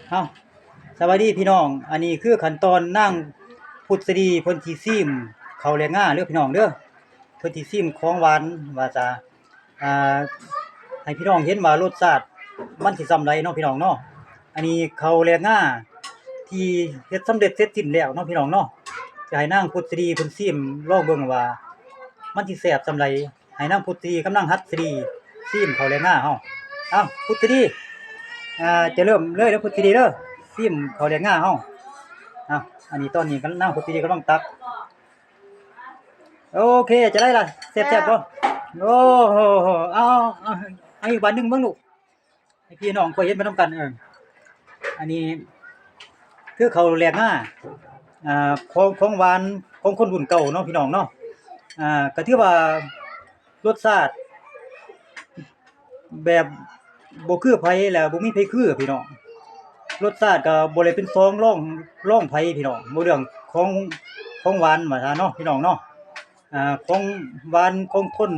ເອົ້າ ສະບາຍດີພີ່ນ້ອງ, ອັນນີ້ຄືຂັ້ນຕອນນາງພຸດສະດີເພິ່ນຊິຊີມເຂົ້າແລງງາເດີພີ່ນ້ອງເດີ. ເພິ່ນຊິຊີມຂອງຫວານວ່າຊະ ອ່າ ໃຫ້ພີ່ນ້ອງເຫັນວ່າລົດຊາດມັນຊິສ່ຳໃດເນາະພີ່ນ້ອງເນາະ. ອັນນີ້ເຂົ້າແລງງາທີ່ເຮັດສຳເລັດເສັດສິ້ນແລ້ວເນາະພີ່ນ້ອງເນາະ. ຈະໃຫ້ນາງພຸດສະດີເພິ່ນຊີມລອງເບິ່ງວ່າມັນຊິແຊບສ່ຳໃດ. ໃຫ້ນາງພຸດສະດີກັບນາງຫັດສະດີຊີມເຂົ້າແລງງາເຮົາ. ເອົ້າ ພຸດສະດີ ອ່າ ຈະເລີ່ມເລີຍເດີພຸດສະດີເດີ ຊີມເຂົ້າແລງງາເຮົາ. ອ່າ ອັນນີ້ຕອນນີ້ນາງພຸດສະດີກຳລັງຕັກ. ໂອເຄ ຈະໄດ້ລະ ແຊບໆບໍ່? ໂອ້ໂຫ ເອົາ ເອົາ ເອົາອີກບາດໜຶ່ງເບິ່ງລູກ. ໃຫ້ພີ່ນ້ອງຄ່ອຍເຫັນໄປນຳກັນ. ເອີ ອັນນີ້ຄືເຂົ້າແລກມາ ອ່າ ຂອງ ຂອງຫວານຂອງຄົນລຸ້ນເກົ່າເນາະ ພີ່ນ້ອງເນາະ. ອ່າ ກໍຖືວ່າລົດຊາດແບບບໍ່ຄືໃຜ ແລະ ບໍ່ມີໃຜຄືພີ່ນ້ອງ. ລົດຊາດກໍບໍ່ໄດ້ເປັນສອງລອງ ລອງໃຜພີ່ນ້ອງ ບໍ່ເລື່ອງຂອງ ຂອງຫວານວ່າຊັ້ນເນາະ ພີ່ນ້ອງເນາະ. ອ່າ ຂອງຫວານຂອງຄົນ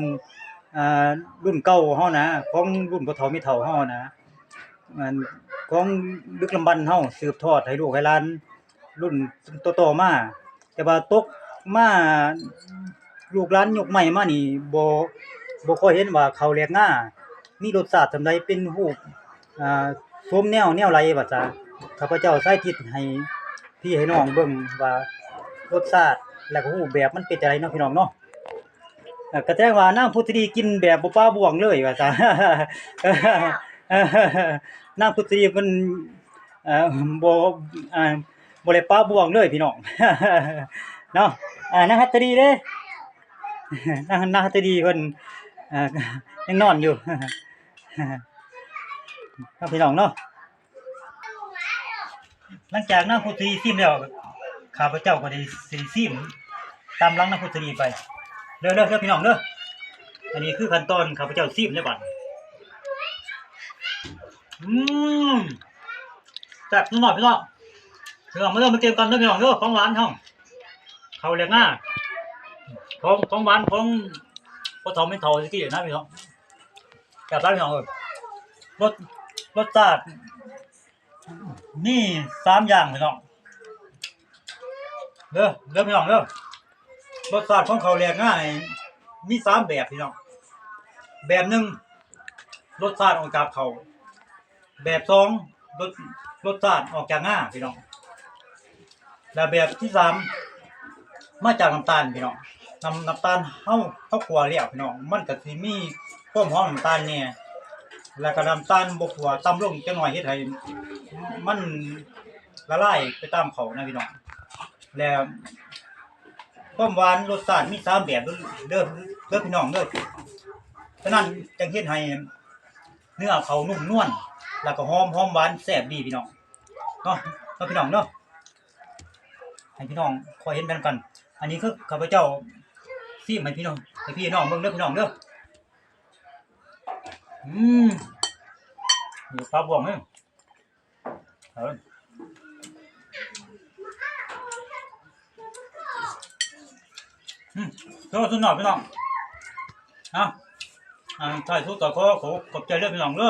ອ່າ ລຸ້ນເກົ່າເຮົານະ ຂອງລຸ້ນພໍ່ເຖົ້າແມ່ເຖົ້າເຮົານະ ອັນ ຂອງດຶກດຳບັນເຮົາສືບທອດໃຫ້ລູກໃຫ້ຫຼານລຸ້ນຕໍ່ໆມາ. ແຕ່ວ່າຕົກມາ ລູກຫຼານຍຸກໃໝ່ມານີ້ ບໍ່ ບໍ່ຄ່ອຍເຫັນວ່າເຂົ້າແລກງາມີລົດຊາດສ່ຳໃດ ເປັນຮູບ ອ່າ ສົມແນວ ແນວໃດວ່າຊະ. ຂ້າພະເຈົ້າສາທິດໃຫ້ພີ່ໃຫ້ນ້ອງເບິ່ງວ່າລົດຊາດ ແລະ ກໍຮູບແບບມັນເປັນຈັ່ງໃດເນາະ ພີ່ນ້ອງເນາະ. ເອີ ກໍແສດງວ່ານາງພຸດສະດີກິນແບບບໍ່ປະບ່ວງເລີຍວ່າຊະ. ນາງພຸດສະດີເພິ່ນ ເອີ ບໍ່ ເອີ ບໍ່ໄດ້ປະບ່ວງເລີຍພີ່ນ້ອງເນາະ. ອ່າ ນາງຫັດສະດີເດ້ ນາງ ນາງຫັດສະດີເພິ່ນ ເອີ ຍັງນອນຢູ່ເນາະ ພີ່ນ້ອງເນາະ. ຫຼັງຈາກນາງພຸດສະດີຊີມແລ້ວ ຂ້າພະເຈົ້າກໍໄດ້ຊິຊີມຕາມຫຼັງນາງພຸດສະດີໄປເດີ ເດີ ເດີ ພີ່ນ້ອງເດີ. ອັນນີ້ຄືຂັ້ນຕອນຂ້າພະເຈົ້າຊີມໃນບັດ. ອືມ ແຊບເນາະ ພີ່ນ້ອງ. ພີ່ນ້ອງມາເດີ ມາກິນກັນເດີ ພີ່ນ້ອງເດີ ຂອງຫວານເຮົາ ເຂົ້າແລກງາ ຂອງ ຂອງຫວານຂອງພໍ່ເຖົ້າແມ່ເຖົ້າແຕ່ກີ້ນະ ພີ່ນ້ອງ. ແຊບຫຼາຍ ພີ່ນ້ອງເອີຍ. ລົດ ລົດຊາດມີສາມຢ່າງ ພີ່ນ້ອງເດີ ເດີ ພີ່ນ້ອງເດີ. ລົດຊາດຂອງເຂົ້າແລກງານີ້ມີສາມແບບ ພີ່ນ້ອງ. ແບບໜຶ່ງ ລົດຊາດອອກຈາກເຂົ້າ, ແບບສອງ ລົດ ລົດຊາດອອກຈາກງາ ພີ່ນ້ອງ. ແລະ ແບບທີສາມ ມາຈາກນ້ຳຕານ ພີ່ນ້ອງ. ນ້ຳ ນ້ຳຕານເຮົາ ເຮົາຂົ້ວແລ້ວ ພີ່ນ້ອງ ມັນກໍຊິມີຄວາມຫອມນ້ຳຕານແດ່ ແລ້ວກໍນ້ຳຕານບໍ່ຂົ້ວຕ່ຳລົງຈັກໜ້ອຍ ເຮັດໃຫ້ມັນລະລາຍໄປຕາມເຂົ້ານະ ພີ່ນ້ອງ. ແລ້ວຄວາມຫວານລົດຊາດມີສາມແບບເດີ ເດີ ເດີ ພີ່ນ້ອງເດີ. ສະນັ້ນຈຶ່ງເຮັດໃຫ້ ເນື້ອເຂົ້ານຸ້ມນວນ ແລ້ວກໍຫອມ ຫອມຫວານແຊບດີ ພີ່ນ້ອງເນາະ ເນາະ ພີ່ນ້ອງເນາະ. ໃຫ້ພີ່ນ້ອງຄ່ອຍເຫັນໄປນຳກັນ. ອັນນີ້ຄືຂ້າພະເຈົ້າຊີມໃຫ້ພີ່ນ້ອງ ໃຫ້ພີ່ນ້ອງເບິ່ງເດີ ພີ່ນ້ອງເດີ. ອືມ ນີ້ປາບວງເດີ. ເອີ ອືມ ໂອ້ ສຸດຍອດ ພີ່ນ້ອງ. ເອົາ ອັນທ້າຍສຸດກໍຂໍຂອບ ຂອບໃຈເດີພີ່ນ້ອງເດີ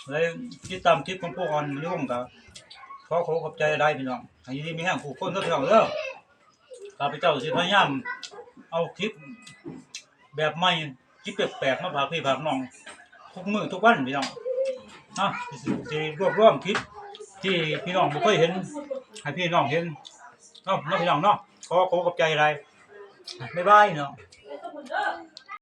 ໄດ້ຕິດຕາມຄລິບຂອງພວກອັນນີ້ວົງ ກໍຂໍຂອບ ຂອບໃຈຫຼາຍໆ ພີ່ນ້ອງ. ໃຫ້ຢູ່ດີມີແຮງທຸກຄົນເດີພີ່ນ້ອງເດີ. ຂ້າພະເຈົ້າຊິພະຍາຍາມເອົາຄລິບແບບໃໝ່ ຄລິບແປກໆ ມາຝາກພີ່ຝາກນ້ອງທຸກມື້ທຸກວັນ ພີ່ນ້ອງເນາະ. ຊິ ຊິລວບລວມຄລິບທີ່ພີ່ນ້ອງບໍ່ເຄີຍເຫັນ ໃຫ້ພີ່ນ້ອງເຫັນເນາະ ເນາະ ພີ່ນ້ອງເນາະ. ຂໍ ຂໍຂອບໃຈຫຼາຍ. ບາຍບາຍເນາະ.